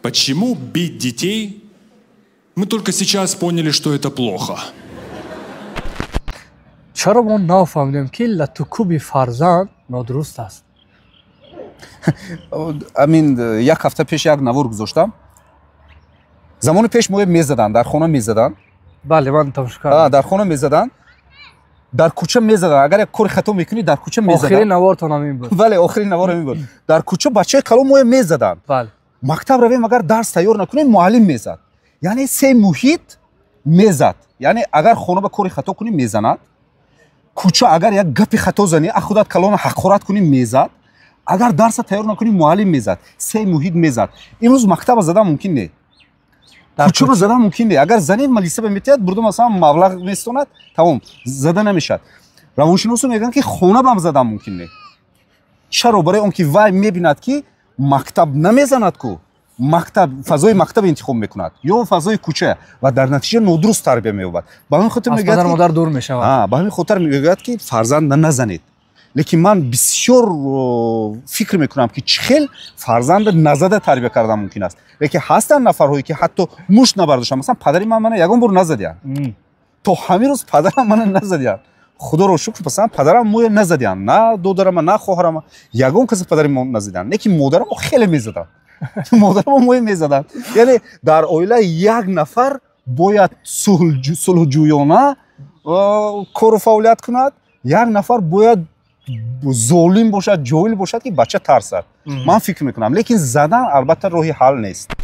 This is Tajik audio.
Почему бить детей? Мы только сейчас поняли, что это плохо. Чаро мо нафаҳмидем, ки латукуби фарзанд нодуруст аст? Амин як ҳафта пеш як навор гузоштам. Замони пеш моя мезаданд, дар хона мезаданд. Бале, ман тамошо кардам. Дар хона мезаданд, дар кӯча мезаданд. Агар як кори хато мекунӣ, дар кӯча мезаданд. Охири навортон ҳамин буд. Бале, охири навор ҳамин буд. Дар кӯча бачаи калон моя мезаданд. Мактаб равем, агар дарс тайёр накунем, муаллим мезад. Яъне се муҳит мезад. Яъне агар хона ба кори хато кунӣ, мезанад. Кӯча агар як гапи хато занӣ, а худат калона ҳақорат кунӣ, мезад. Агар дарса тайёр накунӣ, муаллим мезад. Се муҳит мезад. Имрӯз мактаба задан мумкин не, кӯчаба задан мумкин не. Агар занед, малисаба метиҳад, бурда, масалан, маблағ местонад, тамом, зада намешавад. Равоншиносо мегӯянд, ки хонабам задан мумкин не. Чаро? Барои он ки вай мебинад, ки мактаб намезанад ку, мактаб, фазои мактаб интихоб мекунад ё фазои кӯча ва дар натиҷа нодуруст тарбия меёбад. Ба ҳамин хотир аз падар модар дур мешавад. Ба ҳамин хотир мегӯяд, ки фарзанда назанед. Лекин ман бисёр фикр мекунам, ки чӣ хел фарзанда назада тарбия кардан мумкин аст. Лекин ҳастанд нафарҳое, ки ҳатто мушт набардоштанд. Масалан, падари ман мана ягон бор назадиянд. То ҳамин рӯз падарам мана назадиянд, худоро шукр. Масалан, падарам моя назадиянд, на додарама, на хоҳарама, ягон касе падари мо назадиянд. Лекин модарамо хеле мезаданд, модарамо моя мезаданд. Яъне дар оила як нафар бояд сулҳҷӯёна кору фаъолият кунад, як нафар бояд золим бошад, ҷоил бошад, ки бача тарсад, ман фикр мекунам. Лекин задан албатта роҳи ҳал нест.